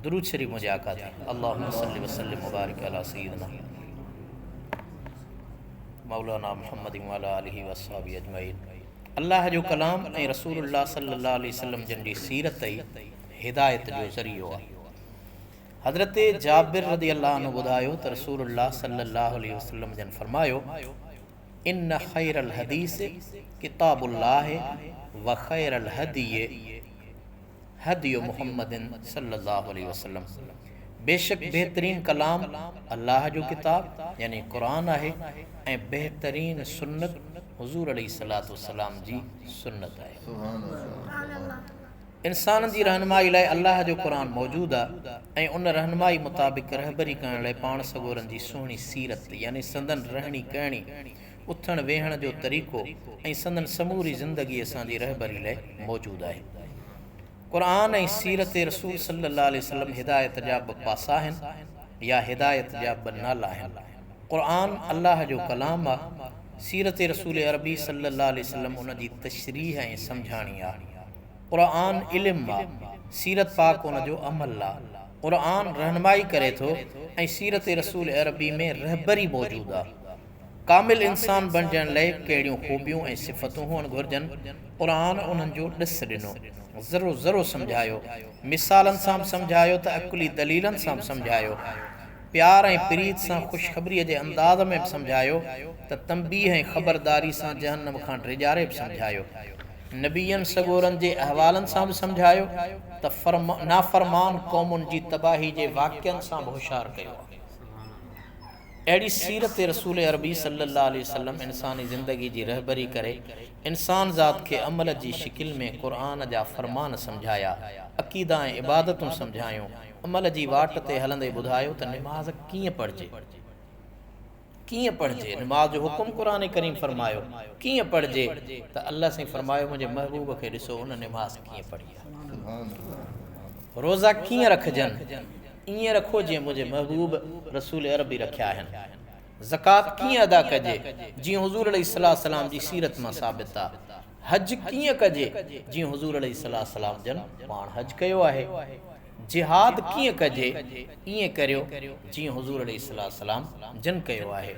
درود شريف منهنجي آقا تي اللهم صل وسلم وبارڪ علي سيدنا مولانا محمد وعلي آله واصحابه اجمعين. الله جو ڪلام ۽ رسول الله صلي الله عليه وسلم جن جي سيرت ئي هدايت جو ذريعو آهي. حضرت جابر رضي الله عنه ٻڌايو ته رسول الله صلي الله عليه وسلم جن فرمايو، ان خير الحديث ڪتاب الله وخير الهدي هدي محمد صلي الله عليه وسلم بيشڪ بهترين ڪلام الله جو ڪتاب يعني قرآن آهي ۽ بهترين سنت حضور عليه الصلوة والسلام جي سنت آهي. انسانن جي رهنمائي لاء الله جو قرآن موجود آ ۽ ان رهنمائي مطابق رهبري ڪرڻ لاء پاڻ سڳورن جي سهڻي سيرت يعني سندن رهڻي ڪهڻي، اٿڻ ويهڻ جو طريقو ۽ سندن سموري زندگي اسان جي رهبري لاء موجود آهي. قرآن ۽ سيرت رسول صلي الله عليه وسلم هدايت جا ٻه پاسا آهن يا هدايت جا ٻه نالا آهن. قرآن الله جو ڪلام آ، سيرت رسول عربي صلي الله عليه وسلم ان جي تشريح ۽ سمجهاڻي آ. قرآن علم آ، سيرت پاڪ ان جو عمل آ. قرآن رهنمائي ڪري ٿو ۽ سيرت رسول عربي ۾ رهبري موجود آ. ڪامل انسان بڻجڻ لئه ڪهڙيون خوبيون ۽ صفتون هئڻ گهرجن، قرآن انهن جو ڏس ڏنو. ذرو ذرو سمجهايو. مثالن سان به سمجهايو ته عقلي دليلن سان به سمجهايو. پيار ۽ پريت سان خوشخبريء جي انداز ۾ به سمجهايو ته تنبيهه ۽ خبرداري سان جهنم کان ڊيڄاري به سمجهايو. نبين سڳورن جي احوالن سان به سمجهايو ته نافرمان قومن جي تباهي جي واقعن سان به هوشيار ڪيو آهي. اهڙي سيرت رسول عربي صلي الله عليه وسلم انساني زندگي جي رهبري ڪري انسان ذات کي عمل جي شڪل ۾ قرآن جا فرمان سمجهايا، عقيدا ۽ عبادتون سمجهايون، عمل جي واٽ تي هلندي ٻڌايو ته نماز ڪيئن پڙهجي؟ ڪيئن پڙهجي؟ نماز جو حڪم قرآن ڪريم فرمايو، ڪيئن پڙهجي؟ ته الله سائين فرمايو منهنجي محبوب کي ڏسو ان نماز ڪيئن پڙهي آهي. روزا ڪيئن رکجن؟ ائين رکو جيئن منهنجي محبوب رسول عربي رکيا آهن. زڪوات ڪيئن ادا ڪجي؟ جيئن حضور عليه السلام جي سيرت مان ثابت آ. حج ڪيئن ڪجي؟ جيئن حضور عليه السلام جن پاڻ حج ڪيو آهي. جهاد ڪيئن ڪجي؟ ائين ڪريو جيئن حضور عليه السلام جن ڪيو آهي.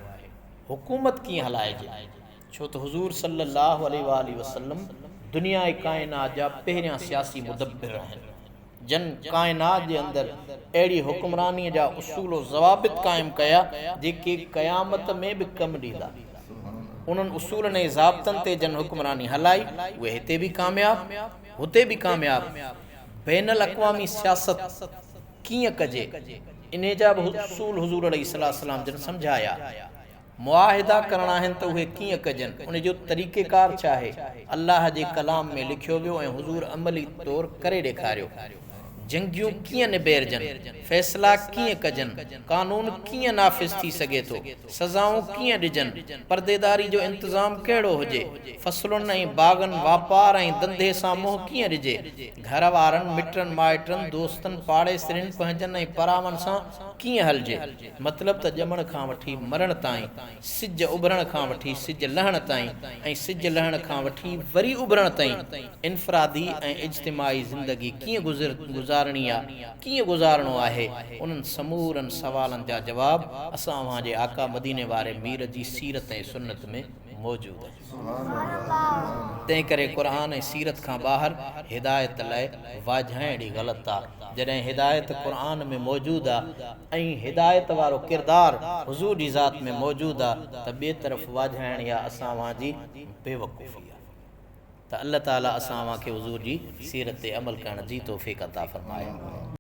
حڪومت ڪيئن هلائجي؟ ڇو ته حضور صلي الله عليه واٰله وسلم دنياء ڪائنات جا پهريان سياسي مدبر آهن، جن ڪائنات جي اندر اهڙي حڪمرانيء جا اصول و ضوابط قائم ڪيا، جيڪي قيامت ۾ به ڪم ڏيندا. انهن اصولن ۽ ضابطن تي جن حڪمراني هلائي، اهي هتي به ڪامياب، هتي به ڪامياب. بين الاقوامي سياست ڪيئن ڪجي، انهي جا به اصول حضور عليه السلام جن سمجهايا. معاهدا ڪرڻا آهن ته اهي ڪيئن ڪجن، ان جو طريقيڪار ڇا آهي، الله جي ڪلام ۾ لکيو ويو ۽ حضور عملي طور ڪري ڏيکاريو. جنگيون ڪيئن نبيرجن، فيصلا ڪيئن ڪجن، قانون ڪيئن نافذ ٿي سگهي ٿو، سزائون ڪيئن ڏجن، پرديداري جو انتظام ڪهڙو هجي، فصلن ۽ باغن، واپار ۽ ڌنڌي سان منهن ڪيئن ڏجي، گهر وارن، مٽن مائٽن، دوستن، پاڙيسرين، پنهنجن ۽ پراون سان ڪيئن هلجي. مطلب ته ڄمڻ کان وٺي مرڻ تائين، سج اڀرڻ کان وٺي سج لهڻ تائين ۽ سج لهڻ کان وٺي وري اڀرڻ تائين انفرادي ۽ اجتماعي زندگي ڪيئن گذارڻي آ، ڪيئن گذارڻو آهي، انهن سمورن سوالن جا جواب اسان اوهان جي آقا مديني واري مير جي سيرت ۽ سنت ۾ موجود آهن. تنهن ڪري قرآن ۽ سيرت کان ٻاهر هدايت لاء واجهائڻ ئي غلط آ. جڏهن هدايت قرآن ۾ موجود آ ۽ هدايت وارو ڪردار حضور جي ذات ۾ موجود آ ته ٻئي طرف واجهائڻ يا اسان اوهان جي بيوقوفي آ. ته الله تعالي اسان اوهان کي حضور جي سيرت تي عمل ڪرڻ جي توفيق عطا فرمائي.